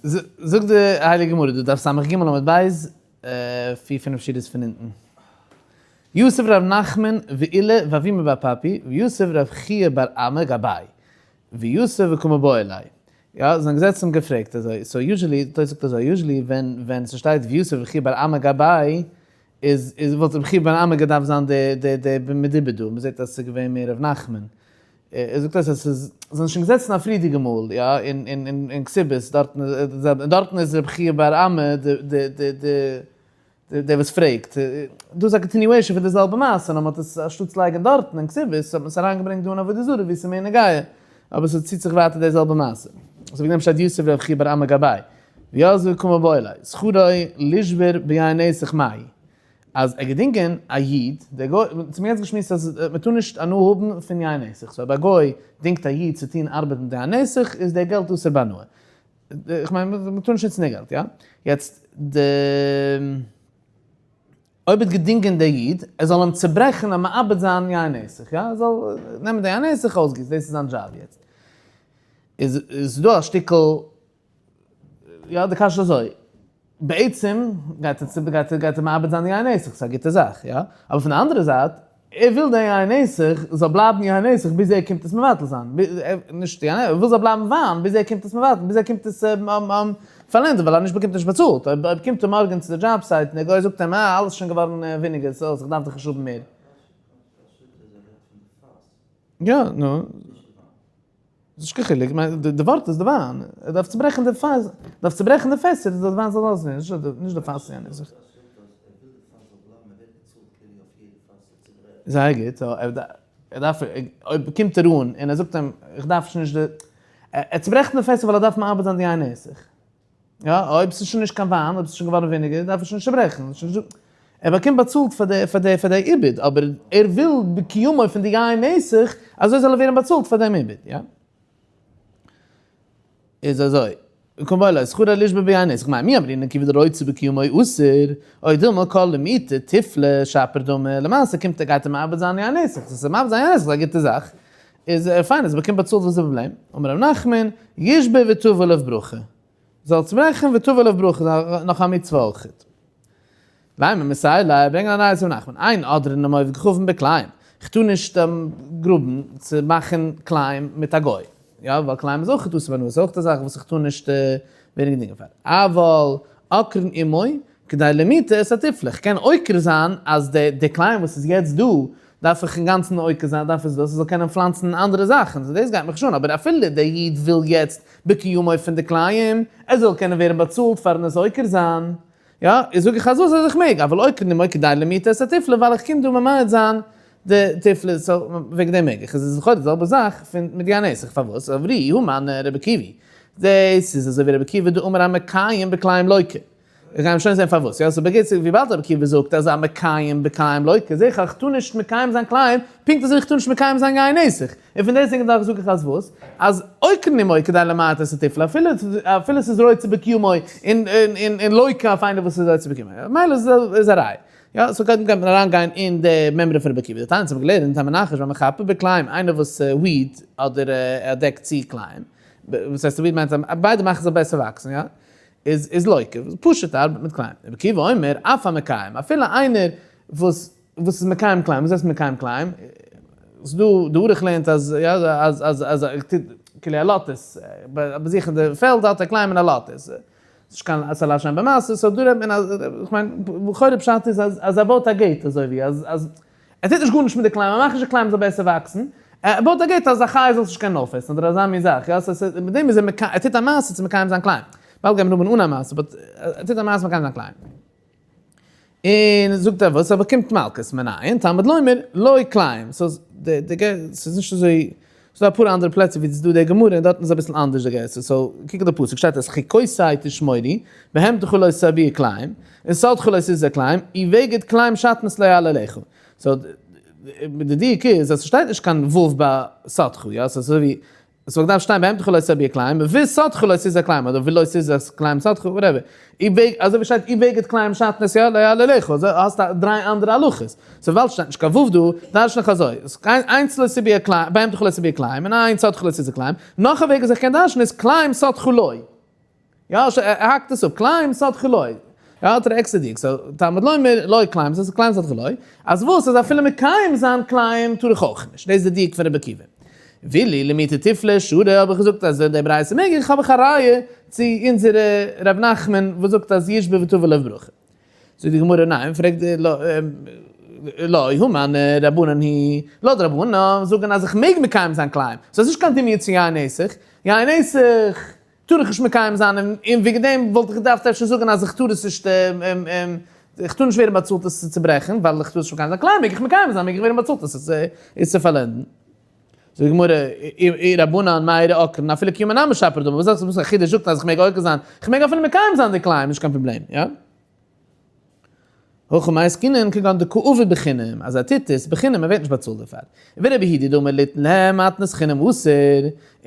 זאגט די הייליגע גמרא דא דף סג עמוד ב', פיר פינף שורות פון אונטן. יתיב ר' נחמן ועולא ואבימי בר פפי ויתיב רב חייא בר אמי גבייהו ויתיב וקא מיבעיא להו. יא, זיי זענען געזעצן און געפרעגט אזוי, so usually, תוס' זאגט אזוי, usually ווען ווען ס'שטייט ויתיב רב חייא בר אמי גבייהו איז איז וואלט רב חייא בר אמי געדארפט זיין די די די מדובר דא, מ'זעט אז ס'איז געווען מער ר' נחמן. ער זאגט אז עס איז, זיי זענען שוין געזעצן א פריערדיגע מאל, יא, אין אין אין אין כתובות, דארטן איז די זעלבע, און דארטן איז רבי חייא בר אמי די די די די דער וואס פרעגט. דא איז א continuation פון די זעלבע מעשה, נאר מען האט עס אנשטאטס לייגן דארטן אין כתובות, האט מען עס אריינגעברענגט דא אין עבודה זרה ווי עס איז מער נוגע, אבער ס'ציט זיך ווייטער די זעלבע מעשה. so וועגן דעם שטייט יתיב רבי חייא בר אמי גבייהו. ויתבי קא מיבעיא להו, שכרו לישבור ביין נסך מהו. אז ער געדינגען א איד, דער גוי, אונז האבן יעצט געשמועסט אז מען טאר נישט הנאה האבן פון יין נסך, so אויב א גוי דינגט א איד צו טון ארבעט מיט יין נסך איז דער געלט אסור בהנאה, איך מיין מען טאר נישט נוצן די געלט, יא? יעצט די אויב האט געדינגען דער איד ער זאל אים צוברעכן און מעבד זיין יין נסך, יא? ער זאל נעמען די יין נסך אויסגיסן, דאס איז זיין דזשאב יעצט, איז איז דא א שטיקל יא די קשיא איז אזוי, בעצם גייט ער צו גייט ער גייט ער מאבד זיין די יין נסך, ס'איז א גוטע זאך, יא? אבער פון די אנדערע זייט, ער וויל די יין נסך זאל בלייבן יין נסך ביז ער קומט עס מבטל זיין, נישט יין, ער וויל זאל בלייבן וויין ביז ער קומט עס מבטל, ביז ער קומט עס פארלענדן, ווייל אז נישט באקומט ער נישט באצאלט, אויב אויב קומט ער מארגן צו די job site און דער גוי זאגט אים אה אלעס איז שוין געווארן וויניגער ס'איז אויס איך דארף דיך נישט האבן מער. יא, נו. ס'איז נישט קיין חילוק, כ'מיין די ווארט איז די וויין, ער דארף צוברעכן די פאס, דארף צוברעכן די פעסער אז די וויין זאל אויסווערן, נישט די פאס יענער זיך. זייער גוט, so ער דארף, אויב קומט ער אן און ער זאגט אים איך דארף שוין נישט די, ער צוברעכט די פעסער ווייל ער דארף מאבד זיין די יין נסך. יא, אויב ס'איז שוין נישט קיין וויין, אויב ס'איז שוין געווארן וויניגער, דארף ער שוין נישט צוברעכן. ער באקומט באצאלט פאר די פאר די פאר די עיבוד, אבער ער וויל בקיומו פון די יין נסך, אזוי זאל ער ווערן באצאלט פאר דעם עיבוד, יא. איז אזוי, קבלה, שכרו לישבור ביין נסך, מאי מי אמרינן כיון דרוצה בקיומו אסור, או דילמא כל למעוטי תיפלי שפיר דמי, למעשה קומט ער גייט ער מאבד זיין יין נסך, דאס איז מאבד זיין יין נסך איז א גוטע זאך, איז ער פיין אז ער באקומט באצאלט וואס איז די פראבלעם? אמר ר' נחמן, ישבור ותבוא עליו ברכה, זאל צוברעכן ותבוא עליו ברכה, נאך א מצוה אויכעט. לימא מסייע ליה, ברענגען א ראיה צו ר' נחמן, אין עודרין עם עובד כוכבים בכלאים, כ'טאר נישט גראבן צו מאכן כלאים מיט א גוי, יא, ווייל כלאים איז אויך אסור בהנאה, ס'איז אויך א זאך וואס איך טאר נישט ווערן געדינגען פאר, אבל עוקרין עמו כדי למעוטי את התיפלי, כ'קען עוקר זיין אז די כלאים וואס איז יעצט דא דארף איך אינגאנצן עוקר זיין, דארף עס דאס, עס זאל קענען פלאנצן אנדערע זאכן, so דאס גייט מיך נישט אן, אבער אפילו דער איד וויל יעצט בקיומו פון די כלאים, ער זאל קענען ווערן באצאלט פארן עס עוקר זיין, יא, איז זאג איך אז וואס אז איך מעג, אבל עוקרין עמו כדי למעוטי את התיפלי, ווייל איך קום דא ממעט זיין די תיפלי, so וועגן דעם מעג איך, עס איז לכאורה די זעלבע זאך פון מיט יין נסך, פארוואס? אברי הא מני רבי עקיבא, דאס איז אזוי ווי רבי עקיבא דאמר המקיים בכלאים לוקה. איך גיי שוין זען פארוואס, יא, so בקיצור, וויבאלד רבי עקיבא זאגט אז א מקיים בכלאים לוקה, זעה איך אז כ'טאר נישט מקיים זיין כלאים, פונקט אזוי ווי כ'טאר נישט מקיים זיין יין נסך, און פון דעסטוועגן דאך זאג איך אז וואס? אז עוקרין עמו כדי למעט את התיפלי, אפילו אפילו ס'איז רוצה בקיומו און און לוקה אויף איינער וואס איז רוצה בקיומו, מילא איז א ראיה. יא, so קודם קען מען אריין גיין אין די מימרא פון רבי עקיבא, דתניא האבן געלערנט המנכש והמחפה בכלאים, איינער וואס weed אדער ער דעקט צו כלאים, וואס הייסט weed מיינט אז ביידע מאכן זיך בעסער וואקסן, יא? איז איז לוקה, פשוט ארבעט מיט כלאים. רבי עקיבא אומר, אף המקיים, אפילו איינער וואס וואס איז מקיים כלאים, וואס הייסט מקיים כלאים? ס'איז דא, די ערוך לערנט אז יא אז אז אז ער טוט כאילו ער לאזט עס, ביי זיך אין די פעלד האט ער כלאים און ער לאזט עס. ס'איז נישט קיין ס'איז א לשון במעשה, so דא רעדט מען אז, כ'מיין, לכאורה פשט איז אז אז ער בויט א gate אזוי ווי אז אז ער טוט נישט גארנישט מיט די כלאים, ער מאכט נישט די כלאים זאל בעסער וואקסן, ער בויט א gate אז א חיה זאל עס נישט קענען אויפעסן אדער אזא מין זאך, יא, so מיט דעם איז ער מקיים, ער טוט א מעשה צו מקיים זיין כלאים, באלד גייט מען האבן אן א מעשה, but ער טוט א מעשה מקיים זיין כלאים. און זאגט ער וואס, ער באקומט מלקות, מנין, תלמוד לומר, לא כלאים, so די די ס'איז נישט אזוי, ס'איז דא אפאר אנדערע פלעצער ווי ס'איז דא די גמרא און דארטן איז אביסל אנדערש די גירסא, so קוק אויף די פסוק שטייט את חוקותי תשמורו, בהמתך לא תרביע כלאים, און שדך לא תזרע כלאים, ובגד כלאים שעטנז לא יעלה עליך. so די דיוק איז אז ס'שטייט נישט קיין ו' ביי שדך, יא? ס'איז אזוי ווי. עס וואלט געדארפט שטיין בהמתך לא תרביע כלאים, ושדך לא תזרע כלאים, אדער ולא תזרע כלאים שדך, whatever. אזוי ווי שטייט אי בגד כלאים שעטנז יא לא יעלה עליך, אזוי האסטו דריי אנדערע הלכות. so וויבאלד שטייט נישט קיין ו' דא, דרש'ן איך אזוי, איינס לא תרביע כלאים, בהמתך לא תרביע כלאים, און איינס שדך לא תזרע כלאים, נאך א וועג וואס איך קען דרש'ן איז כלאים שדך לא. יא, ער האקט עס אפ, כלאים שדך לא. יא, האט ער עקסטער דיוק, so תלמוד לומר לא כלאים, ס'איז כלאים שדך לא. אז וואס? אז אפילו מקיים זיין כלאים טאר איך אויך נישט. דאס איז די דיוק פון רבי עקיבא. ואילו למעוטי תיפלה שרי האב איך געזאגט אז די ברייתא מעג איך, האב איך א ראיה צו אונזערע ר' נחמן וואס זאגט אז ישבה ותבא עליו ברכה. זאגט די גמרא ניין, פרעגט די לא הא מני רבנן היא, לויט רבנן זאגן אז איך מעג מקיים זיין כלאים, so עס איז נישט קיין דמיון צו יין נסך, יין נסך טאר איך נישט מקיים זיין און וועגן דעם וואלט איך געדארפט אפשר זאגן אז איך טאר עס נישט איך טאר נישט ווערן באצאלט עס צו צוברעכן ווייל איך טאר עס נישט מקיים זיין, כלאים מעג איך מקיים זיין מעג איך ווערן באצאלט עס צו פארלענדן. זאגט די גמרא, אי רבנן מאי איריא עקרין אפילו קיומי נמי שפיר דמי, וואס זאגסטו וואס א חידוש זאגט אז איך מעג עוקר זיין, איך מעג אפילו מקיים זיין די כלאים נישט קיין פראבלעם, יא? הכא במאי עסקינן כגון דקא עביד בחינם, אז ער טוט עס בחינם ער ווערט נישט באצאלט דערפאר. ורבי יהודה דאמר ליתן להם מתנת חינם אסור,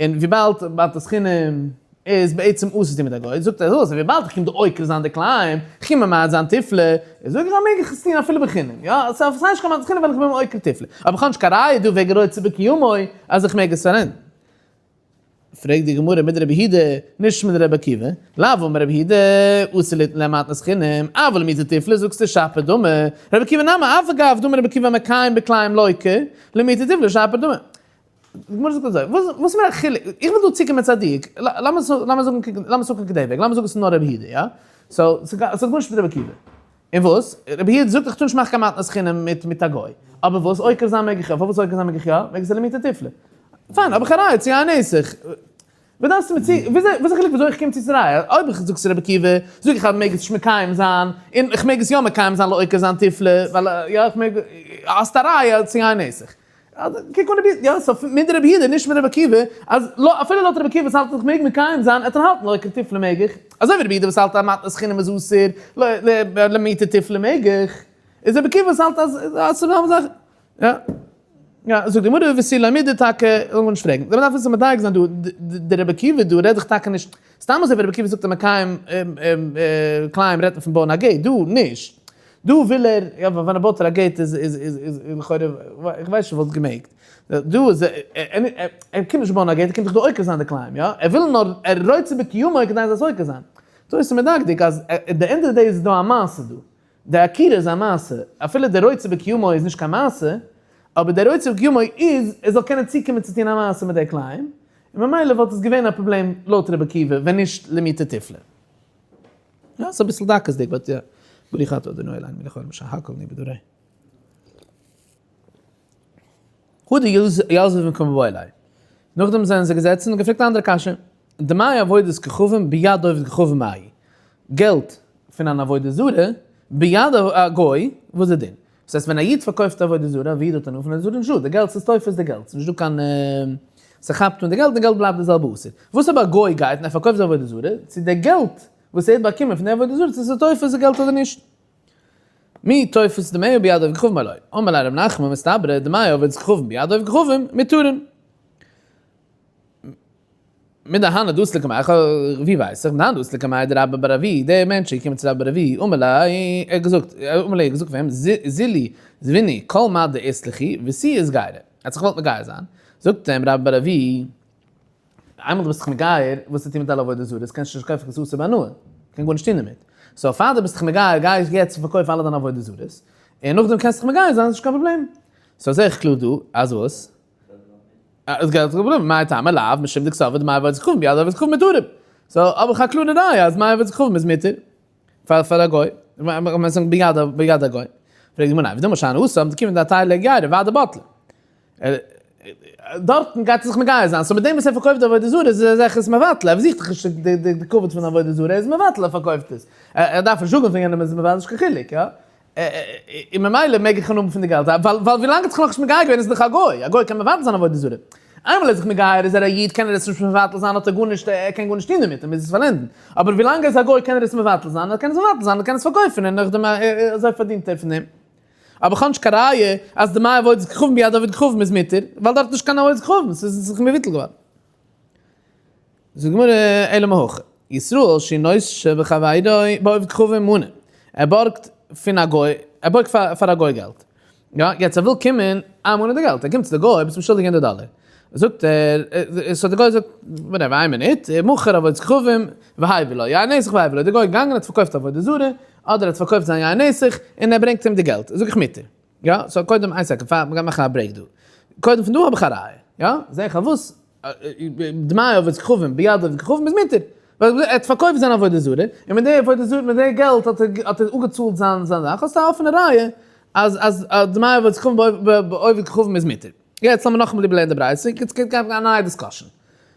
און וויבאלד מתנת חינם איז בעצם אסור צו טון מיט א גוי, זאגט ער אזוי, וויבאלד איך קום דא עוקר זיין די כלאים, איך קום ממעט זיין תיפלה, זאג איך אז מעג איך עס טון אפילו בחינם, יא, ס'איז נישט קיין מתנת חינם ווייל איך בין עוקר תיפלה, אבער איך האב נישט קיין ראיה דא וועגן רוצה בקיומו אז איך מעג עס פארענדן. פרעגט די גמרא מדרבי יהודה, נישט מדרבי עקיבא, לאו אמר רבי יהודה, אסור ליתן להם מתנת חינם, אבל למעוטי תיפלה זאגסטו שפיר דמי, רבי עקיבא נמי, אף על גב דאמר רבי עקיבא מקיים בכלאים לוקה, למעוטי תיפלה שפיר דמי. די גמרא זאגט אזוי, וואס איז מיר א חילוק, איך וויל דא צוקומען צו א דיוק, לאמיר זאגן, לאמיר זאגן כדי וועג, לאמיר זאגן עס איז נאר רבי יהודה, יא? so, ס'האט גארנישט מיט רבי עקיבא. און וואס? רבי יהודה זאגט איך טאר נישט מאכן קיין מתנת חינם מיט מיט א גוי. אבער וואס? עוקר זיין מעג איך יא. פארוואס עוקר זיין מעג איך יא? וועגן ס'איז למעוטי תיפלה. פיין, האב איך א ראיה צו יין נסך. וואס דארפסטו מיר צו, וויאזוי, וואס איז די חילוק וויאזוי איך קום צו צו ראיה? אויב איך זאג ס'איז רבי עקיבא, זאג איך אז מ'מעג עס נישט מקיים זיין, און איך מעג עס יא מקיים זיין לעוקר זיין תיפלה, ווייל יא איך מעג, האסט א ראיה צו יין נסך. קוק אן רבי יהודה, יא, so מיט רבי יהודה, נישט מיט רבי עקיבא, אז לא, אפילו לויט רבי עקיבא וואס האלט אז איך מעג מקיים זיין, ער האלטן לעוקר תיפלה מעג איך, אזוי ווי רבי יהודה וואס האלט אז מתנת חינם איז אסור, למעוטי תיפלה מעג איך, איז רבי עקיבא וואס האלט אז אז ס'איז זעלבע זאך, יא, יא, זאגט די גמרא ותו לא מידי טאקע, זאל מען נישט פרעגן, מען דארף עס מדייק זיין דא, די רבי עקיבא דא רעד איך טאקע נישט, סתם אזוי ווי רבי עקיבא זאגט אז מקיים כלאים רעדט מען פון בויען א gate, דא נישט. דא וויל ער, יא ווען ער בויט ער א gate איז איז איז איז לכאורה, איך ווייס נישט וואלט געמעגט. דא איז ער קומט נישט בויען א gate, ער קומט דאך דא עוקר זיין די כלאים, יא? ער וויל נאר, ער רוצה בקיומו כדי ער זאל עס עוקר זיין. דא איז מדקדק אז at the end of the day איז דא א מעשה דא. די עקירה איז א מעשה. אפילו די רוצה בקיומו איז נישט קיין מעשה, אבער די רוצה בקיומו איז ער זאל קענען צוקומען צו טון א מעשה מיט די כלאים, און ממילא וואלט עס געווען א פראבלעם לויט רבי עקיבא ווען נישט למעוטי תיפלה. יא, ס'איז אביסל דקות'דיג, but יא. ברוך אתה אדוני אלוהינו מלך העולם שהכל נהיה בדברו. הדר יתיב וקא מיבעיא להו. נאכדעם זענען זיי געזעצן און געפרעגט א אנדערע קשיא. דמי עבודת כוכבים ביד עובד כוכבים מהו. געלט פון אן עבודה זרה ביד א גוי, וואס איז די דין? דאס הייסט ווען א איד פארקויפט עבודה זרה, ווי איד האט הנאה פון עבודה זרה, נישטא, די געלט ס'איז תופס די געלט, ס'נישטא קיין, ס'כאפט אן די געלט און די געלט בלייבט די זעלבע אסור. וואס אויב א גוי גייט און ער פארקויפט זיין עבודה זרה, צו די געלט וואס ער האט באקומען פון די עבודה זרה, צו ס'איז תופס די געלט אדער נישט. מי תופס דמיה ביד עובד כוכבים או לא. אמר ליה רב נחמן מסתברא דמי עובד כוכבים ביד עובד כוכבים מותרין. מדהנא דאתא לקמיה, ווי ווייס איך, מדהנא דאתא לקמיה דרבה בר אבוה, דער מענטש איז געקומען צו רבה בר אבוה, אמר ליה, ער האט געזאגט, אמר ליה, ער האט געזאגט פאר אים, זילי זביני כל מה דאית לכו ותו אתגיירי, ער האט זיך געוואלט מגייר זיין, זאגט אים רבה בר אבוה, איינמאל דו ביסט זיך מגייר, וואס טוט מיט אלע עבודה זרות, קענסט נישט קויפן קיין סוסים בהנאה, קען גארנישט טון דערמיט, so פאר דו ביסט זיך מגייר, גיי יעצט און פארקויף אלע דיינע עבודה זרות, און נאכדעם קענסטו זיך מגייר זיין, איז נישט קיין פראבלעם. so זעה איך קלאר דא, אז וואס? איז געלט געבליבן, מאי טעמא לאו משום דקסבר דמי עבודת כוכבים ביד עובד כוכבים מותרים. so האב איך א קלארע ראיה אז דמי עבודת כוכבים איז מותר פאר פאר א גוי, מ'קען זאגן ביד ביד א גוי. פרעגט די גמרא ניין, ודילמא שאני התם דכיון דאטעייה לאיגיורי ודאי בטלה. דארטן גייט ער זיך מגייר זיין, so מיט דעם וואס ער פארקויפט די עבודה זרה איז ער זיך עס מבטל, ער זוכט דאך נישט די כבוד פון עבודה זרה, ער איז מבטל ער פארקויפט עס, ער דארף נישט זאגן פון יענעם איז מבטל, נישט קיין חילוק, יא. און ממילא מעג איך האבן פון די געלט, ווייל ווילאנג ער האט זיך נאכנישט מגייר געווען איז ער דאך א גוי, א גוי קען מבטל זיין עבודה זרה. איינמאל ער איז זיך מגייר איז ער א איד קען ער עס נישט מבטל זיין האט ער גארנישט ער קען גארנישט טון דערמיט ער מוז עס פארלענדן, אבער ווילאנג ער איז א גוי קען ער עס מבטל זיין, ער קען עס מבטל זיין ער קען עס פארקויפן און נאכדעם אזוי פארדינט ער פון דעם. אבער כ'האב נישט קיין ראיה אז דמי עבודת כוכבים ביד עובד כוכבים איז מותר, ווייל דארט איז נישט קיין עבודת כוכבים, ס'איז זיך מבוטל געווארן. זאגט די גמרא, אלא מהכא, ישראל שנושה בחבירו בעובד כוכבים מנה, ער בארגט פון א גוי, ער בארגט פאר א גוי געלט, יא, יעצט ער וויל קומען איינמאנען די געלט, ער קומט צו די גוי, ביסט מיר שולדיג 100 דאלער, זאגט ער, so די גוי זאגט, whatever, איין מינוט, מכר עבודת כוכבים, והביא לו, יין נסך והביא לו, די גוי איז געגאנגען האט פארקויפט עבודה זרה, אדער האט פארקויפט זיין יין נסך, און ער ברענגט אים די געלט, זאג איך מותר. יא, so קודם איין second, פאר מ'גייט מאכן א break דא. קודם פון דא האב איך א ראיה, יא, זע איך פארוואס דמי עבודת כוכבים ביד עובד כוכבים איז מותר. ווייל ער האט פארקויפט זיין עבודה זרה, און מיט די עבודה זרה, מיט די געלט האט ער האט ער אפגעצאלט זיין זיין זאך, האסטו א אפענע ראיה אז אז דמי עבודת כוכבים בעובד כוכבים איז מותר. יעצט לאמיר נאכאמאל איבערלערנען די ברייתא, יעצט גייט גיין א נייע discussion.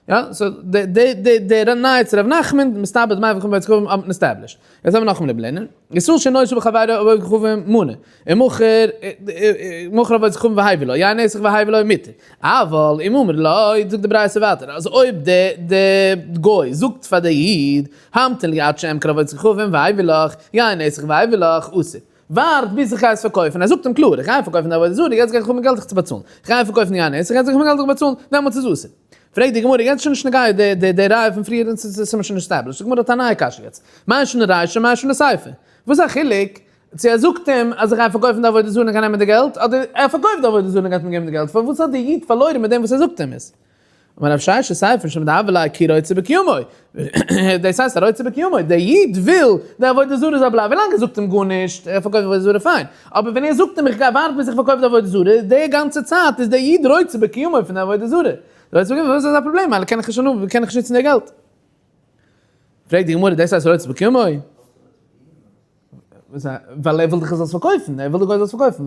יא, so די די די די נייע צו ר' נחמן, מסתבר דמי עבודת כוכבים בעובד כוכבים האט מען established. יעצט לאמיר נאכאמאל איבערלערנען. ישראל שנושה בחבירו עובד כוכבים מנה, ומכר מכר עבודת כוכבים והביא לו, יין נסך והביא לו מותר. אבל אם אמר לו, זאגט די ברייתא ווייטער, אז אויב די די גוי זאגט פאר די איד, המתן לי עד שאמכור עבודת כוכבים והביא לך, יין נסך והביא לך, אסור. ווארט ביז איך גיי עס פארקויפן, ער זאגט אים קלאר, איך גיי פארקויפן די עבודה זרה, יעצט גיי איך האבן געלט דיך צו באצאלן, איך גיי פארקויפן יין נסך, יעצט גיי איך האבן געלט דיך באצאלן, דעמאלטס איז אסור. פרעגט די גמרא, יעצט איז שוין נישט נוגע די די די ראיה פון פריער, אונז איז שוין established, די גמרא האט א נייע קשיא יעצט, מאי שנא רישא מאי שנא סיפא, וואס איז א חילוק צו ער זאגט אים אז איך גיי פארקויפן די עבודה זרה און גיי נעמען די געלט, אדער ער פארקויפט די עבודה זרה און גייט אים געבן די געלט, פארוואס האט די איד פארלוירן מיט דעם וואס ער זאגט אים עס? אמר רב ששת סיפא משום דהוה ליה כי רוצה בקיומו, דאס הייסט א רוצה בקיומו, דער איד וויל די עבודה זרה זאל בלייבן, ווילאנג ער זאגט אים גארנישט, ער פארקויפט עבודה זרה פיין, אבער ווען ער זאגט אים איך גיי ווארטן ביז איך פארקויף די עבודה זרה, די גאנצע צייט איז דער איד רוצה בקיומו פון די עבודה זרה, רוצה בקיומו, וואס איז אזא פראבלעם, מילא קען איך נישט קען איך נישט נוצן די געלט. פרעגט די גמרא, דאס הייסט רוצה בקיומו? ווייל ער וויל דיך זאלסט פארקויפן, ער וויל די גוי זאלסט פארקויפן,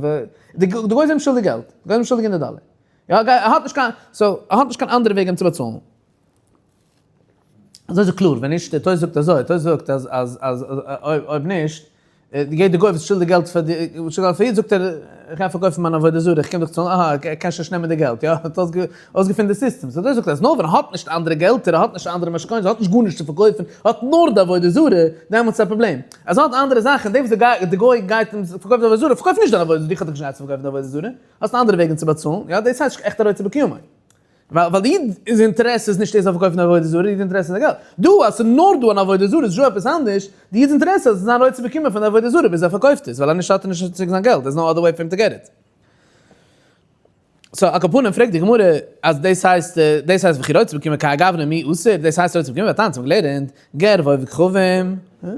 די גוי איז אים שולדיג געלט, די גוי איז אים שולדיג 100 דאלער, יא, ער האט נישט קיין, so ער האט נישט קיין אנדערע וועג אים צו באצאלן. אזוי איז קלאר, ווען נישט, די תוס' זאגט אזוי, תוס' זאגט אז אז אז אויב נישט, יעדער גוי וואס איז שולדיג געלט פאר די, שולדיג געלט פאר איד, זאגט ער, איך גיי פארקויפן מיין עבודה זרה, איך קום דיך צאלן, אהא, ער קען שוין נישט נעמען די געלט, יא, ער האט אויסגעפונען די סיסטעם, so תוס' זאגט אז נאר ווען ער האט נישט אנדערע געלטער, ער האט נישט אנדערע משכונות, ער האט נישט גארנישט צו פארקויפן, ער האט נאר די עבודה זרה, דעמאלטס איז א פראבלעם. אז ער האט אנדערע זאכן, דער וואס די גוי גייט אים פארקויפן די עבודה זרה, פארקויף נישט דיין עבודה זרה, איך האב דיך נישט געהייסן פארקויפן די עבודה זרה, האסט אנדערע וועגן צו באצאלן, יא, דאס הייסט נישט עכט א רוצה בקיומו. ווייל די איד'ס אינטערעס איז נישט ער זאל פארקויפן די עבודה זרה, די איד'ס אינטערעס איז די געלט. דא אז ס'איז נאר דא אן עבודה זרה, איז נישטא עפעס אנדערש, די איד'ס אינטערעס איז זיין רוצה בקיומו פון די עבודה זרה ביז ער פארקויפט עס, ווייל אז נישט האט ער נישט צוריק זיין געלט, there's no other way for him to get it. so על כל פנים פרעגט די גמרא אז דאס הייסט דאס הייסט וכי רוצה בקיומו כהאי גוונא מי אסור, דאס הייסט רוצה בקיומו והתניא האבן געלערנט גר ועובד כוכבים. יא.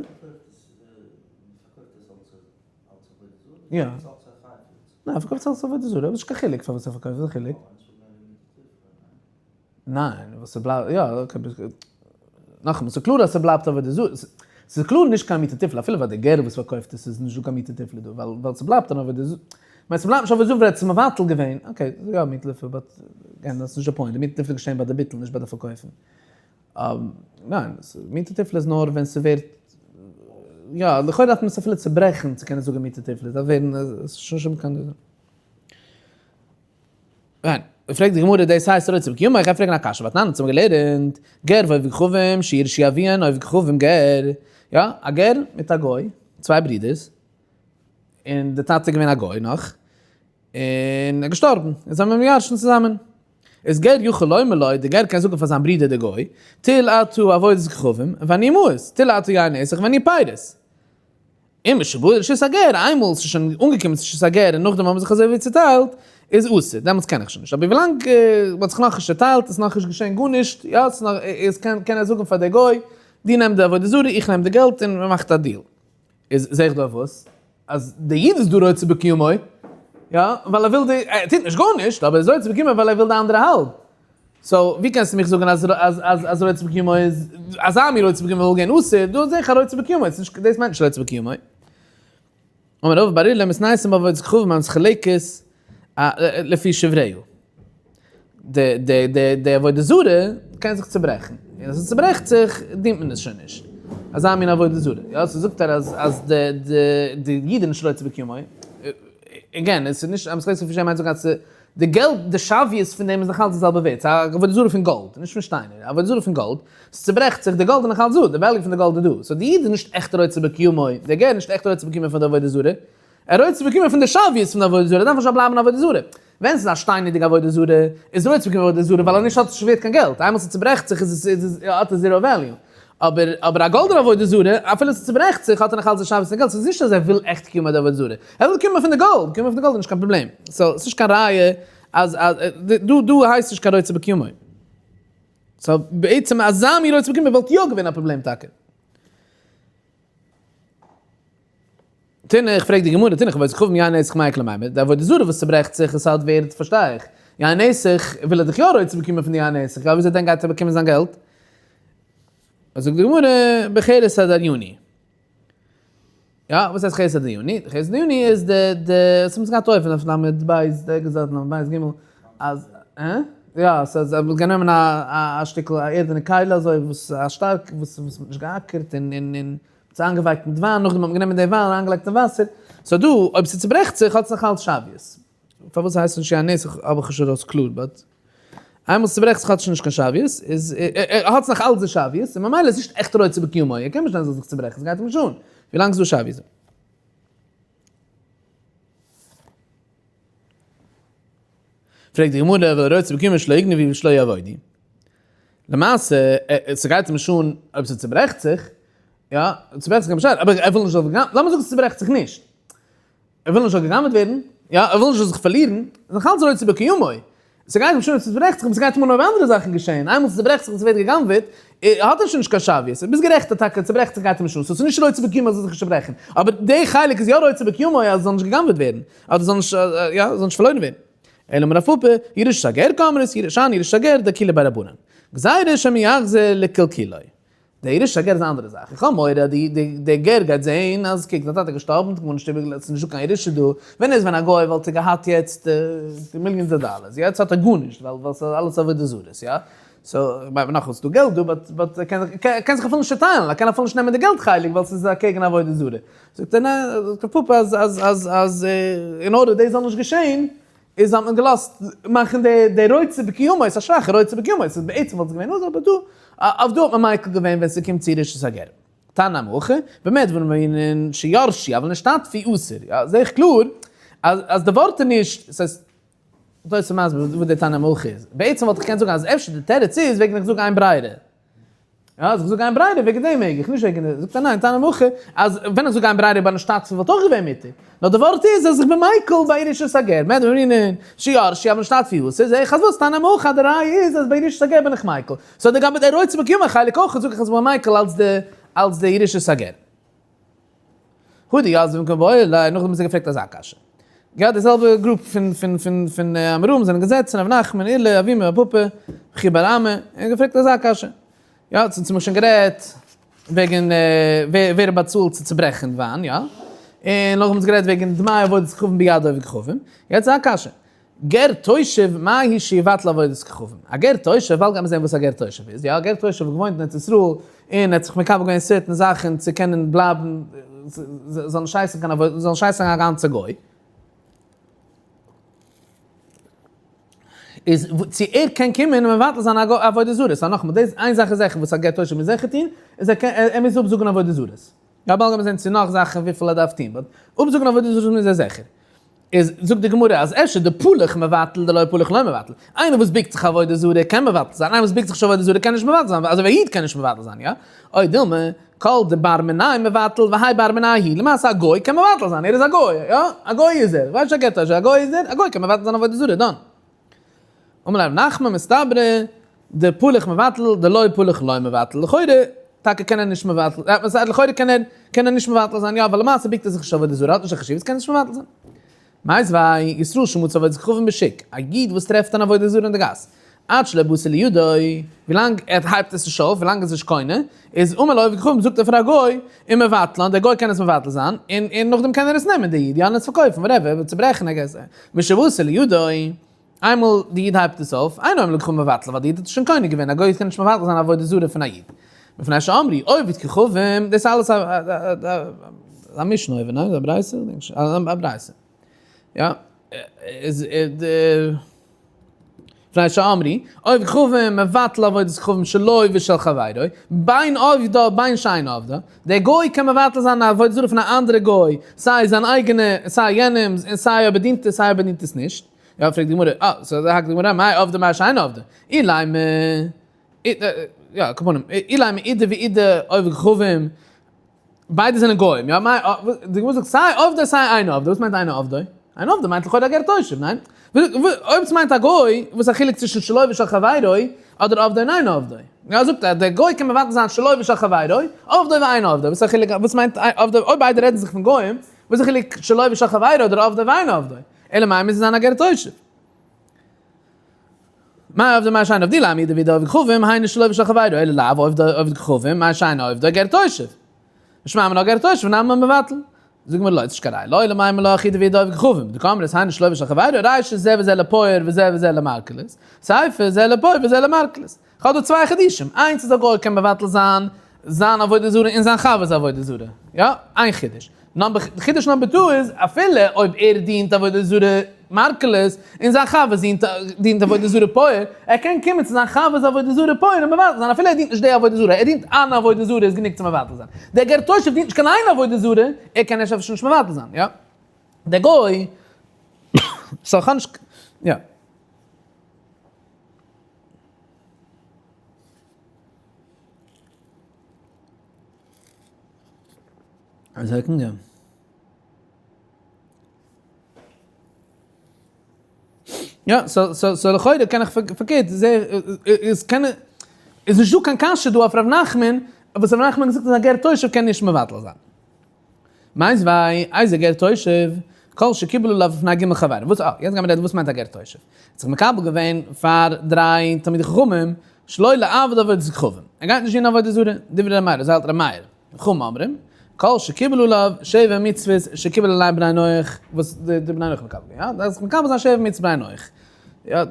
ניין, ער פארקויפט אלס עבודה זרה, אבער נישט קיין חילוק פארוואס ער פארקויפט, וואס איז די חילוק? ניין, וואס ס'בלייבט, יא, okay, נאכאמאל, ס'איז קלאר אז ס'בלייבט עבודה זרה, ס'איז קלאר נישט קיין מיעוטא תיפלה, אפילו פאר די גר וואס פארקויפט עס איז נישטא קיין מיעוטא תיפלה דא, ווייל ווייל ס'בלייבט אן עבודה זרה, כ'מיין ס'בלייבט נישט עבודה זרה ווייל ער האט עס מבטל געווען, okay, יא מיעוטא תיפלה, but again, דאס איז נישט די point, די מיעוטא תיפלה איז געשען ביי די ביטול, נישט ביי די פארקויפן. ניין, מיעוטא תיפלה איז נאר ווען ס'ווערט, יא, לכאורה דארף מען עס אפילו צוברעכן צו קענען זאגן מיעוטא תיפלה, עס דארף ווערן, עס איז שוין נישט קיין. ניין, פרעגט די גמרא דאס הייסט רוצה בקיומו, איך גיי פרעגן א קשיא, והתנן אונז האבן געלערנט, גר ועובד כוכבים, שירשו אביהן עובד כוכבים גר, יא, א גר מיט א גוי, צוויי ברידערס, און די טאטע איז געווען א גוי נאך, און ער איז געשטארבן, און זיי האבן אים געירשנט צוזאמען. איז גר יכול לומר לו, די גר קען זאגן פאר זיין ברודער די גוי, טול אתה עבודת כוכבים, ואני מעות, טול אתה יין נסך ואני פירות. און משבא לרשות הגר, איינמאל ס'איז שוין אנגעקומען צו רשות הגר און נאכדעם האבן זיך אזוי ווי צוטיילט, איז אסור, דעמאלטס קען איך שוין נישט. אבער ווילאנג מ'האט זיך נאכנישט צוטיילט, איז נאכנישט געשען גארנישט, יא, ס'איז נאך, איז קען קען ער זאגן פאר די גוי, דו נעם די עבודה זרה, איך נעם די געלט, און מ'מאכט א deal. איז זעה איך דא וואס? אז די איד איז דא רוצה בקיומו, יא, ווייל ער וויל די, ער טוט נישט גארנישט, אבער ער איז רוצה בקיומו ווייל ער וויל די אנדערע האלב. so ווי קענסטו מיך זאגן אז אז אז אז רוצה בקיומו איז, אזא מין רוצה בקיומו וואלט געווען אסור, דא זעה איך א רוצה בקיומו, ס'איז נישט, דאס מיינט נישט רוצה בקיומו. אמר רבא בר אילא מתניתין בעבודת כוכבים המתחלקת לפי שבריה. די די די די עבודה זרה קען זיך צוברעכן, און אז עס צוברעכט זיך דינט מען עס שוין נישט. אזא מין עבודה זרה. יא, so זאגט ער אז אז די די די איד איז נישט רוצה בקיומו. again, עס איז נישט, המתחלקת לפי שבריה מיינט זאגן אז די געלט, די שוויות פון דעם איז נאכאלץ די זעלבע ווערט. ס'איז א עבודה זרה פון גאלד, נישט פון שטיינער. א עבודה זרה פון גאלד, ס'צוברעכט זיך, די גאלד איז נאכאלץ דא, די value פון די גאלד איז דא. so די איד איז נישט עכט רוצה בקיומו, דער גר איז נישט עכט רוצה בקיומו פון די עבודה זרה. ער רוצה בקיומו פון די שוויות פון די עבודה זרה, ער דארף נישט בלייבן עבודה זרה. ווען ס'איז א שטיינערדיגע עבודה זרה, איז רוצה בקיומה עבודה זרה ווייל אנישט האט עס נישט ווערט קיין געלט, איינמאל ס'צוברעכט זיך איז עס האט עס zero value. אבער אבער א גאלדענע עבודה זרה, אפילו ס'צוברעכט זיך האט ער נאך אלץ די שוויות פון געלט, ס'איז נישט אז ער וויל עכט קיומה די עבודה זרה, ער וויל קיומה פון די גאלד, קיומה פון די גאלד איז נישט קיין פראבלעם. so ס'נישט קיין ראיה אז אז דא דא הייסט נישט קיין רוצה בקיומו. so בעצם אזא מין רוצה בקיומו וואלט יא געווען א פראבלעם טאקע. תינח, פרעגט די גמרא, תינח עבודת כוכבים יין נסך מאי איכא למימר, די עבודה זרה וואס צוברעכט זיך און ס'האט ווערד פארשטיי איך, יין נסך וויל ער דאך יא רוצה באקומען פון די יין נסך, יא וויאזוי דען גייט ער באקומען זיין געלט? זאגט די גמרא, בחרס הדייני. יא, וואס הייסט חרס הדייני? די חרס הדייני איז די די, עס האט געהאט אויבן אויף למד בית, די געזאגט למד בית גימל, אז, הא? יא, ס'איז אז מ'האט גענומען א א שטיקל א ערדענע כלי אזוי וואס א שטארק וואס וואס מ'האט נישט געאקערט און און און מ'האט עס איינגעווייקט מיט וויין, נאכדעם האט מען גענומען די וויין און אריינגעלייגט אין וואסער, so דא אויב ס'צוברעכט זיך האט עס נאך אלץ שוויות. פארוואס הייסט עס נישט יין נסך האב איך נישט ארויס קלאר but איינמאל ס'צוברעכט זיך האט עס שוין נישט קיין שוויות, איז האט עס נאך אלץ די שוויות, און ממילא איז נישט עכט רוצה בקיומו, ער קען נישט זיין ס'זאל זיך צוברעכן, ס'גייט אים נישט אן ווילאנג ס'איז דא שוויות. פרעגט די גמרא, והלא רוצה בקיומו שלא יגנבו ושלא יאבדו. למעשה, ס'גייט אים נישט אן אויב ס'צוברעכט זיך, יא, צוברעכט זיך קיין אבער ער וויל נישט זאל, לאמיר זאגן ס'צוברעכט זיך נישט, ער וויל נישט זאל גע'גנב'עט ווערן, יא, ער וויל נישט זאל זיך פארלירן, איז נאך אלץ רוצה בקיומו. ס'גייט אים שוין אויב ס'צוברעכט זיך, אבער ס'גייט אים אן אויב אנדערע זאכן געשען, איינמאל ס'צוברעכט זיך און ס'ווערט גע'גנב'עט, האט ער שוין נישט קיין שוויות, ביסט גערעכט אז טאקע צוברעכט זיך גייט אים נישט אן, so ס'איז נישט רוצה בקיומו אז ס'זאל זיך נישט צוברעכן, אבער די חלק איז יא רוצה בקיומו אז עס זאל נישט גע'גנב'עט ווערן, אדער זאל נישט, יא, זאל נישט פארלוירן ווערן. אלא אמר רב פפא, ירושת הגר קאמרת, שאני ירושת הגר דאקילו ביה רבנן. גזירה שמא יחזור לקלקולו. די ירושת הגר איז א אנדערע זאך. איך האב מורא אז די גר גייט זעהן אז קוק זיין טאטע איז געשטארבן, האט גארנישט איבערגעלאזט, ס'איז נישטא קיין ירושה דא. ווען ער איז ווען א גוי וואלט ער געהאט יעצט millions of dollars, יעצט האט ער גארנישט ווייל ס'איז אלעס עבודה זרות, יא. so, כ'מיין נאך וואס ס'דא געלט דא, but but ער קען זיך ער קען זיך אפילו נישט צעטיילן, ער קען אפילו נישט נעמען די געלט חלק ווייל ס'איז אקעגן עבודה זרה. זאגט ער ניין, זאגט רב פפא אז אז אז אז אין order דאס זאל נישט געשען, איז האט מען געלאזט מאכן די די רוצה בקיומו, ס'איז א שוואכע רוצה בקיומו, ס'איז בעצם וואלט עס געווען אזוי, אבער דא, אויף דא האט מען מיקל געווען ווען ס'קומט צו ירושת הגר. תנא מהכא, במה דברים אמורים שירשו אבל נשתתפו אסור, יא, זעה איך קלאר אז אז די ווארט איז נישט, ס'הייסט, תוס' מסביר וואס די תנא מהכא איז. בעצם וואלט איך געקענט זאגן אז אפשר די תירוץ איז וועגן איך זאג אין ברירה. יא, אז איך זאג אין ברירה וועגן דעם מעג איך, נישט וועגן די. זאגט ער ניין, תנא מהכא אז ווען איך זאג אין ברירה ביי נשתתפו וואלט אויך געווען מותר. נאר די ווארט איז אז איך בין מיקל ביי ירושת הגר. במה דברים אמורים שירשו אבל נשתתפו אסור, זעה איך אז וואס? תנא מהכא אז די ראיה איז אז ביי ירושת הגר בין איך מיקל. so לגבי די רוצה בקיומו חלק אויך זאג איך אז איך בין מיקל אלס די אלס די ירושת הגר. הא דיתיבי קבעי ליה, נאכדעם האט זי געפרעגט אזא קשיא. געהאט די זעלבע group פון פון פון פון אמוראים זענען געזעצן, רב נחמן, עולא, אבימי, רב פפא, חייא בר אמי, און געפרעגט אזא קשיא. יא, אונז האבן שוין גערעדט וועגן ווער ווער באצאלט צו צוברעכן וויין, יא? און נאכדעם האבן אונז גערעדט וועגן דמי עבודת כוכבים ביד עובד כוכבים. יעצט א קשיא. גר תושב מהו שיבטל עבודת כוכבים? א גר תושב, באלד גייט מען זען וואס א גר תושב איז, יא, א גר תושב האט געוואוינט אין ארץ ישראל און האט זיך מקבל געווען certain זאכן צו קענען בלייבן, זאל נישט הייסן קיין עבודה, זאל נישט הייסן א גאנצע גוי. איז צו ער קען קומען און מבטל זיין עבודה זרה, so נאכאמאל, דאס איין זאך איז זיכער וואס א גר תושב מוז זיכער טון, איז ער קען, ער מוז אפזאגן עבודה זרות. יא, באלד גייט מען זען צו נאך זאכן וויפיל ער דארף טון, but אפזאגן עבודה זרה מוז ער זיכער. איז זאגט די גמרא אז אפשר דפלח מבטל דלא פלח לא מבטל, איינער וואס ביקט זיך עבודה זרה קען מבטל זיין, איינער וואס ביקט זיך נישט עבודה זרה קען נישט מבטל זיין, אזוי ווי א איד קען נישט מבטל זיין, יא? או דילמא, כל דבר מינייהו מבטל והאי בר מינייהו הוא, למעשה א גוי קען מבטל זיין, ער איז א גוי, יא? א גוי איז ער, ווייסט א געטא, א גוי איז ער, א גוי קען מבטל זיין עבודה זרה, done. אמר ליה רב נחמן מסתברא דפלח מבטל דלא פלח לא מבטל, לכאורה טאקע קען ער נישט מבטל, לכאורה קען ער קען ער נישט מבטל זיין יא, ווייל למעשה ביקט ער זיך נישט עבודה זרה, האט נישט א חשיבות קען ער נישט מבטל זיין. מיתיבי, ישראל שמצא עבודת כוכבים בשוק, א איד וואס טרעפט אן עבודה זרה אין די גאס, עד שלא באתה לידו, ווילאנג ער הייבט עס נישט אויף, ווילאנג עס איז נישט קונה, איז אמר לעובד כוכבים זאגט ער פאר א גוי, ומבטלן, דער גוי קען עס מבטל זיין, און און נאכדעם קען ער עס נעמען דער איד, יא און עס פארקויפן, whatever, צוברעכן I guess, משבאתה לידו, איינמאל די איד הייבט עס אויף, אינו אומר לכוכבים מבטלן, ווייל די איד האט עס שוין קונה געווען, א גוי קען נישט מבטל זיין א עבודה זרה פון א איד. מפני שאמרו, עובד כוכבים, דאס איז אלעס א משנה אויבן, ניין? א ברייתא? א ברייתא. יא, איז די מפני שאמרו, עובד כוכבים מבטל עבודת כוכבים שלו ושל חברו, בין עובדה בין שאין עובדה, דער גוי קען מבטל זיין א עבודה זרה פון א אנדערע גוי, סיי זיין אייגענע, סיי יענעמס, און סיי אויב ער דינט עס, סיי אויב ער דינט עס נישט. יא, פרעגט די גמרא, אה, so האקט די גמרא, מאי עבדי מאי שאינו עבדי? אילימא, יא, כפנים, אילימא אידי ואידי עובדי כוכבים, ביידע זענען גוים, יא, מאי, די גמרא זאגט סיי עבדי סיי אינו עבדי, וואס מיינט אינו עבדי? אינו עבדי מיינט לכאורה א גר תושב, ניין? אויב עס מיינט א גוי, וואס איז א חילוק צווישן שלו ושל חברו, אדער עבדו און אינו עבדו? יא, זאגט ער, דער גוי קען מבטל זיין שלו ושל חברו, עבדו ואינו עבדו, וואס איז א חילוק, וואס מיינט עבדו, אויב ביידע רעדן זיך פון גוים, וואס איז א חילוק שלו ושל חברו אדער עבדו ואינו עבדו? אלא מאי מוז עס זיין א גר תושב. מאי עבדו מאי שאינו עבדו אילימא אידי ואידי עובדי כוכבים, היינו שלו ושל חברו, אלא לאו עובדי עובדי כוכבים, מאי שאינו עובדו גר תושב. ושמע מינה גר תושב נמי מבטל. זאג מיר לא, ס'נישט קיין ראיה. לעולם אימא לך אידי ואידי עובדי כוכבים. דקאמרת היינו שלו ושל חברו, רישא זה וזה לפוער וזה וזה למרקוליס. סיפא זה לפוער וזה למרקוליס. כ'האב דא צוויי חידושים. איינס איז א גוי קען מבטל זיין זיין עבודה זרה און זיין חבר'ס עבודה זרה. יא, איין חידוש. number, חידוש number two איז, אפילו אויב ער דינט עבודה זרה מרקוליס, און זיין חבר דינט דינט עבודה זרה פוער, ער קען קומען צו זיין חבר'ס עבודה זרה פוער און מבטל זיין, אפילו ער דינט נישט די עבודה זרה, ער דינט אן עבודה זרה איז גענוג צו מבטל זיין. דער גר תושב דינט נישט קיין איין עבודה זרה, ער קען אפשר נישט מבטל זיין. יא. דער גוי, so כ'האב נישט, יא. א second. יא, so so so לכאורה קען איך פארקערט זע איז קען איז נישט דא קיין קשיא דא אויף ר' נחמן וואס ר' נחמן האט געזאגט אז א גר תושב קען נישט מבטל זיין. מיתיבי איזהו גר תושב, כל שקיבל עליו בפני ג' חברים. וואס אה, יעצט גיימיר רעדן וואס מיינט א גר תושב. האט זיך מקבל געווען פאר דריי תלמידי חכמים, שלא לעבוד עבודת כוכבים. ער גייט נישט דינען עבודה זרה, דברי ר' מאיר, אזוי האלט ר' מאיר. חכמים אומרים, כל שקיבל עליו שבע מצוות שקיבל עליהם בני נח, וואס די בני נח מקבל געווען, יא? דאס מקבל זיין שבע מצוות בני נח. יא,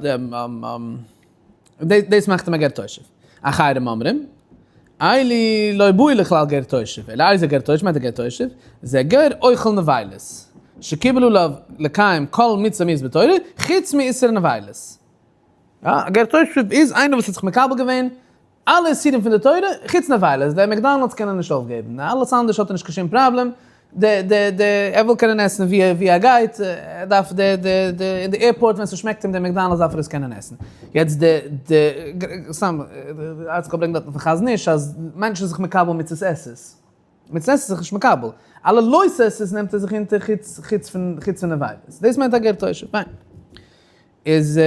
דאס מאכט אים א גר תושב. אחרים אומרים, אלו לא באו לכלל גר תושב, אלא איזה גר תושב, מיינט א גר תושב, זה גר אוכל נבילות, שקיבל עליו לקיים כל מצוה מיעוט בתורה, חוץ מאיסור נבילות. יא, א גר תושב איז איינער וואס האט זיך מקבל געווען אלע איסורים פון די תורה, חוץ נבילות, די McDonald's קען ער נישט אויפגעבן, אלעס אנדערש האט ער נישט קיין שום פראבלעם, די די די ער וויל קענען עסן ווי ווי ער גייט, ער דארף די די די אין די airport ווען ס'שמעקט אים די McDonald's דארף ער עס קענען עסן. יעצט די די סתם ארטסקראל ברענגט דארטן פון חזון איש אז מענטשן זיך מקבל מצות עשה'ס, מצות עשה איז זיך נישט מקבל, אלע לא תעשה'ס נעמט ער זיך אונטער חוץ חוץ פון חוץ פון נבילות, דאס מיינט א גר תושב, פיין. איז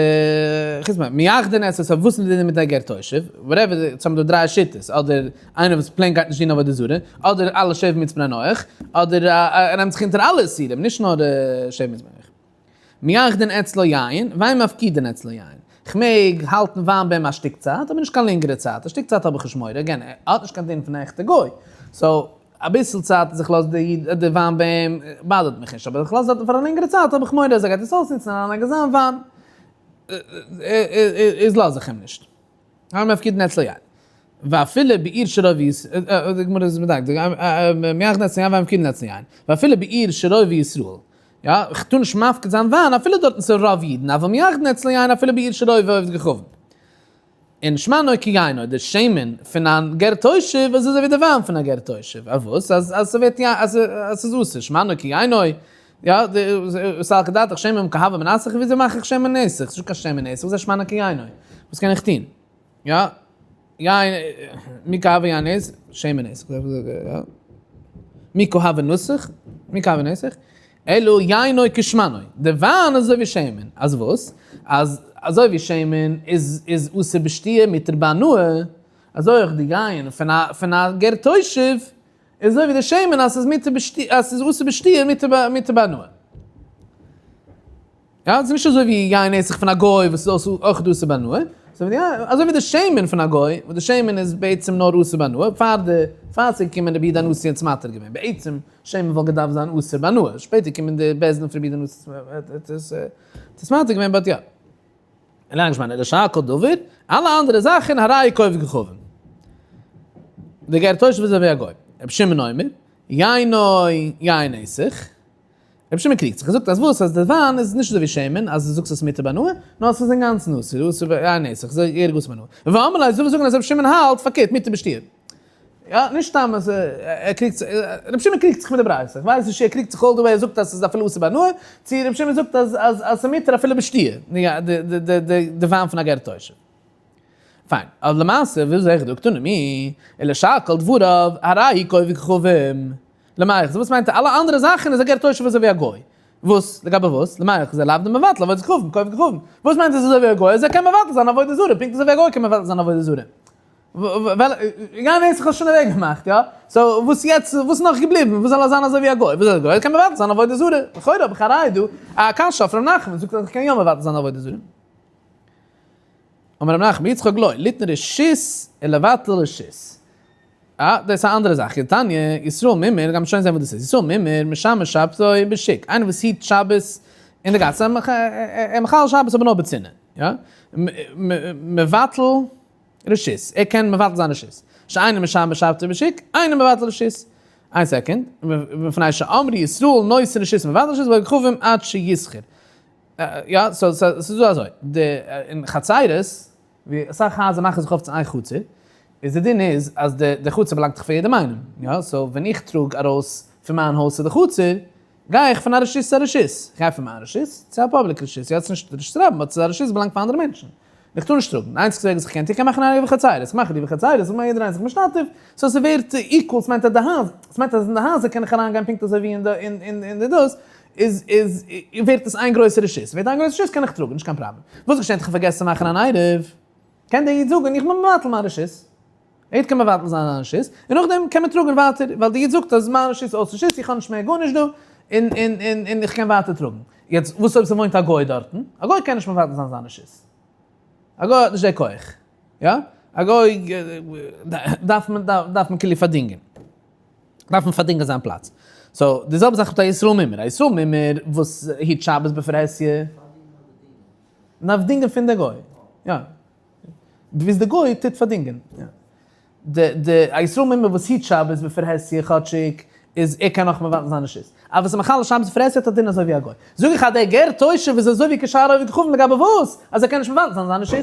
חוץ מ מייחדין את עשיו, וואס איז די דין מיט א גר תושב? whatever, יעצט האבן מיר דא דריי שיטות, אדער איינער וואס plain גייט נישט דינען עבודה זרה, אדער אלע שבע מצוות בני נח, אדער ער נעמט זיך אונטער אלע איסורים, נישט נאר שבע מצוות בני נח. מייחדין אצלו יין, ואין מפקידין אצלו יין. כ'מעג האלטן וויין ביי אים א שטיק צייט, אבער נישט קיין לענגערע צייט, א שטיק צייט האב איך נישט מורא, again, ער האט נישט קיין דין פון א עכטע גוי, so אביסל צייט אז איך לאז די איד די וויין ביי אים bother ט מיך נישט, אבער איך לאז דארטן פאר א לענגערע צייט האב איך מורא אז ער גייט עס אויסנוצן און אריינלייגן זיין וויין, איז לאז איך אים נישט. ואין מפקידין אצלו יין. ואפילו בעיר שרוב ישראל, די גמרא איז מדייק, מייחדין אצלו יין ואין מפקידין אצלו יין, ואפילו בעיר שרוב ישראל, יא, איך טאר נישט מפקיד זיין וויין אפילו דארטן ס'איז רוב אידן, אבל מייחדין אצלו יין אפילו בעיר שרוב עובדי כוכבים. און שמנו כיינו, די שמן פון א גר תושב איז אזוי ווי די וויין פון א גר תושב, אויף וואס? אז אז ס'ווערט יא אז אז ס'איז אסור, שמנו כיינו, יא, סלקא דעתך שמן כי הוה מנסך, וויאזוי מאך איך שמן נסך? ס'איז נישט קיין שמן נסך, וואס איז שמנו כיינו? וואס קען איך טון? יא, יין, מי כי הוה יין נסך, שמן נסך, יא, מי כי הוה נסך, מי כי הוה נסך, אלא יינו כשמנו, די וויין איז אזוי ווי שמן, אז וואס? אז אזוי ווי שמן איז איז אסור בשתיה מותר בהנאה, אזוי אויך די יין פון א פון א גר תושב איז אזוי ווי די שמן אז ס'איז מותר בשתיה אז ס'איז אסור בשתיה מותר בהנאה. יא, ס'איז נישט אזוי ווי יין נסך פון א גוי וואס איז אויך אסור בהנאה, אזוי ווי די שמן פון א גוי, וואס די שמן איז בעצם נאר אסור בהנאה, פאר די, פאר ס'איז געקומען רבי יהודה הנשיא און עס מתיר געווען, בעצם שמן וואלט געדארפט זיין אסור בהנאה, שפעטער קומען די בית דין פון רבי יהודה הנשיא האט עס מתיר געווען, but יא. און לאנג זמן, לשאר כל דבר, אלע אנדערע זאכן הרי הוא כעובד כוכבים. די גר תושב איז אזוי ווי א גוי. רבי שמעון אומר, יינו יין נסך. רבי שמעון קריגט זיך, ער זאגט אז וואס אז די וויין איז נישט אזוי ווי שמן אז דו זאגסט עס מותר בהנאה, נאר עס איז אינגאנצן אסור, אסור ביין נסך, אזוי יעדער גאס בהנאה. ואמרי לה, זאל זאגן אז רבי שמעון האלט פארקערט מותר בשתיה. יא, נישט סתם אז ער קריגט זיך, רבי שמעון קריגט זיך מיט די ברייתא, איך ווייס נישט צו ער קריגט זיך all the way ער זאגט אז ס'איז אפילו אסור בהנאה, צו רבי שמעון זאגט אז אז אז ס'איז מותר אפילו בשתיה, די וויין פון א גר תושב. פיין, אבער למעשה וואס זעה איך דא קתני מי, אלא שקל דבריו, הרי הוא כעובד כוכבים. למעשה, וואס מיינט אלע אנדערע זאכן איז א גר תושב אזוי ווי א גוי. וואס? לגבי וואס? למעשה זה לאו דמבטל עבודת כוכבים, כעובד כוכבים. וואס מיינט עס אזוי ווי א גוי? אז ער קען מבטל זיין עבודה זרה, פונקט אזוי ווי א גוי קען מבטל זיין עבודה זרה. גיי ווייס איך האב שוין אוועק געמאכט יא? so וואס יעצט וואס נאך געבליבן וואס זאל ער זיין אזוי ווי א גוי וואס איז א גוי ער קען מבטל זיין עבודה זרה לכאורה האב איך א ראיה דא א קשיא אויף ר' נחמן זאגט אז איך קען יא מבטל זיין עבודה זרה אמר ר' נחמן יצחק לא ליתן רשות ולבטל רשות אה דאס איז א אנדערע זאך תניא ישראל מומר גיימיר שוין זען וואס דאס איז ישראל מומר משמר שבתו בשוק איינער וואס היט שבת אין די גאס ער מחלל שבת אבער נאר בצנעה יא מבטל רשות, ער קען מבטל זיין רשות. שאינו משמר שבתו בשוק, אינו מבטל רשות. איין second, מפני שאמרו ישראל נותן רשות מבטל רשות ועובד כוכבים עד שישכור. יא, so ס'איז דא אזוי, די אין חצרות, ווי אסאך הייזער מאכן זיך אויף צו איין חצר, איז די דין איז אז די חצר באלאנגט דאך פאר יעדעם איינעם, יא, so ווען איך טראג ארויס פון מיין הויז צו די חצר, גיי איך פון א רשות צו א רשות, איך גיי פון מיין רשות צו א public רשות, יא ס'איז נישט רשות רבים but ס'איז א רשות וואס באלאנגט פאר אנדערע מענטשן, און איך טאר נישט טראגן, די איינציגסטע וועג וואס איך קען טון, איך קען מאכן א עירוב חצירות, איך מאך עירוב חצירות, איך מאך יעדער איינער זיך משתתף, so ס'ווערט equal, ס'מיינט אז די הייזער, ס'מיינט אז אין די הייזער קען איך אריין גיין פונקט אזוי ווי אין די אין די דאס, איז איז ווערט עס איין גרויסע רשות, ווערט איין גרויסע רשות קען איך טראגן, נישט קיין פראבלעם. וואס געשענט איך האב פארגעסן צו מאכן אן עירוב, קען דער איד זאגן איך בין מבטל מיין רשות. א איד קען מבטל זיין זיין רשות, און נאכדעם קען מען טראגן ווייטער, ווייל די איד זאגט אז מיין רשות איז אויס רשות, איך האב נישט מער גארנישט דא, און און און און איך קען ווייטער טראגן. יעצט וואס אויב ס'וואוינט א גוי דארטן? א גוי קען נישט מבטל זיין זיין רשות. א גוי האט נישט די כח. יא? א גוי דארף מען דארף מען כאילו פארדינגען. דארף מען פארדינגען זיין פלאץ. so די זעלבע זאך מיט א ישראל מומר. א ישראל מומר וואס היט שבת בפרהסיא. מ'דארף דינגען פון די גוי. יא. וואס די גוי טוט פארדינגען. די די א ישראל מומר וואס היט שבת בפרהסיא כאטשיג איז ער קען נאך מבטל זיין רשות. אבער וואס איז מחלל שבת בפרהסיא האט א דין אזוי ווי א גוי. זאג איך אז דער גר תושב איז אזוי ווי כשאר עובד כוכבים לגבי וואס? אז ער קען נישט מבטל זיין זיין רשות.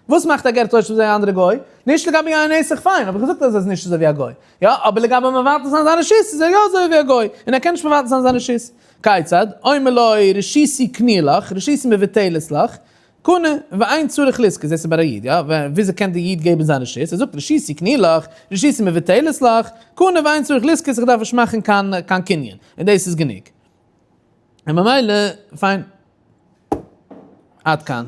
וואס מאכט א גר תושב אזוי ווי א אנדערע גוי? נישט לגבי יין נסך פיין האב איך געזאגט אז ער איז נישט אזוי ווי א גוי. יא אבער לגבי מבטל זיין זיין רשות איז ער יא אזוי ווי א גוי און ער קען נישט מבטל זיין זיין רשות. כיצד? אומר לו רשותי קנויה לך, רשותי מבוטלת לך, קנה, ואין צריך לזכות, דאס איז ביי א איד, יא? וויאזוי קען די איד געבן זיין רשות? ער זאגט רשותי קנויה לך, רשותי מבוטלת לך, קנה ואין צריך לזכות, איך דארף נישט מאכן קיין קיין קנין, און דאס איז גענוג. און ממילא, פיין. עד כאן.